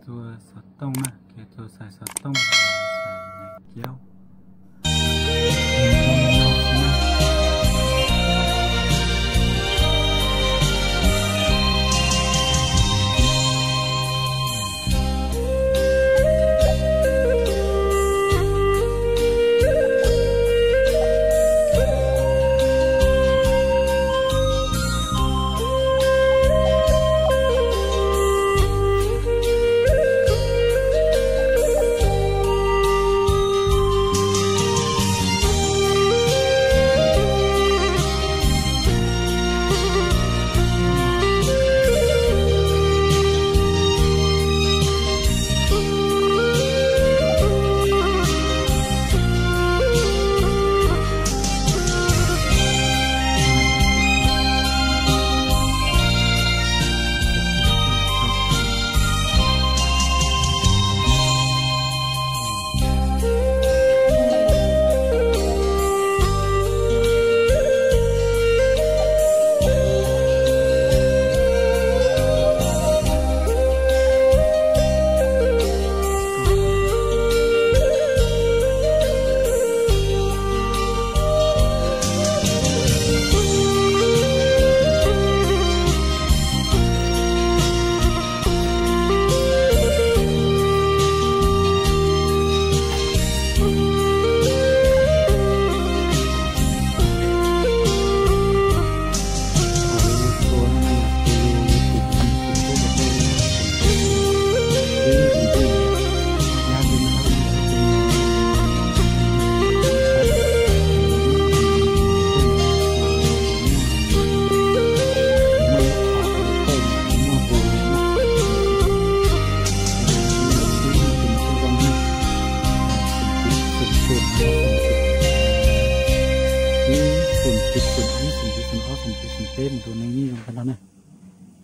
Txua xov tooj na, kev txua xaiv xov tooj, xaiv nais kiaub. Ib xoom cuv xoom ib, xoom cuv xoom ob, xoom cuv xoom peb mus rau no yeej zoo tag nrho na.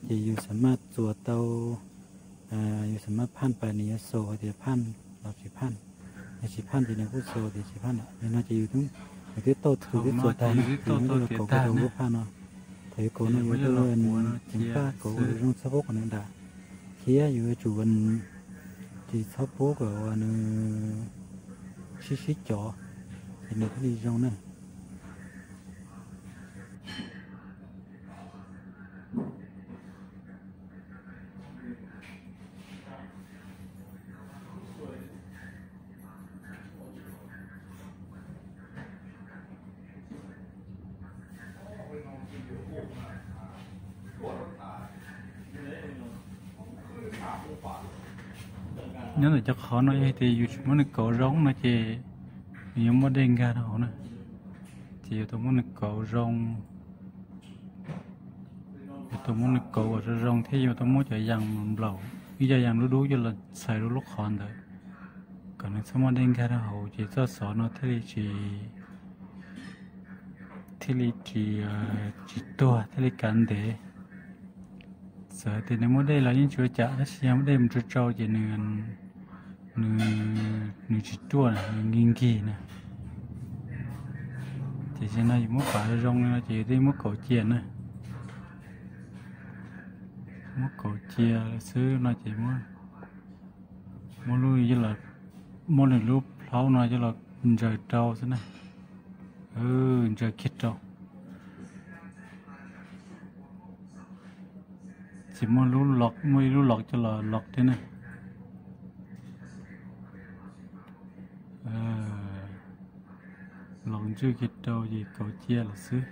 Ces yus xam maj txuas tau, yus xam maj phaj pas nws yuav xaus hais tias phaj los tsis phaj. Yog tsis phaj ces nws kuj xaus tias tsis phaj lawm. Yog no ces yus twb, yus twb tau tus twb txuas tau na, yus muab coj los kauv rau lub phaj no. Thaum yus kauv no yus ceev faj kauv ua zoo zoo txhob pub kom nws dam, thiab yus yuav tsum tsis txhob pub kom nws sib sib cov, ces nws thiaj li zoo na. Nyob ntawm cov qhov no yog tias yus tsis muab nws kauv zoo no ces nws yuav muaj dej nkag rau hauv na. Ces yuav tau muab nws kauv zoo, yuav tau muab nws kauv kom zoo zoo thiab yuav tau muab cov yas nplaum, ib co yas dub dub coj los txhais rau lub qhov ntawd kom nws txhob muaj dej nkag rau hauv ces txoj xov no thiaj li tsis, thiaj li tsis, tsis tuag, thiaj li kav ntev. Txawm tias nws muaj dej los yeej tsis ua cas, tab sis yog muaj dej mus tsau tsau ces nws, nws tsis ruaj, nws nkig nkig na. Ces zaum no yus muab pav zoo li no ces yus thiaj muab kauv cia na. Muab kauv cia xwb no ces muab lub, muab nws lub plhaub no coj los ntsaws rau xwb na. Ntsaws kiag rau. Ces muab lub los, muab ib lub los coj los los thiab na. Los ntswj kiag rau ces kauv cia lawm xwb.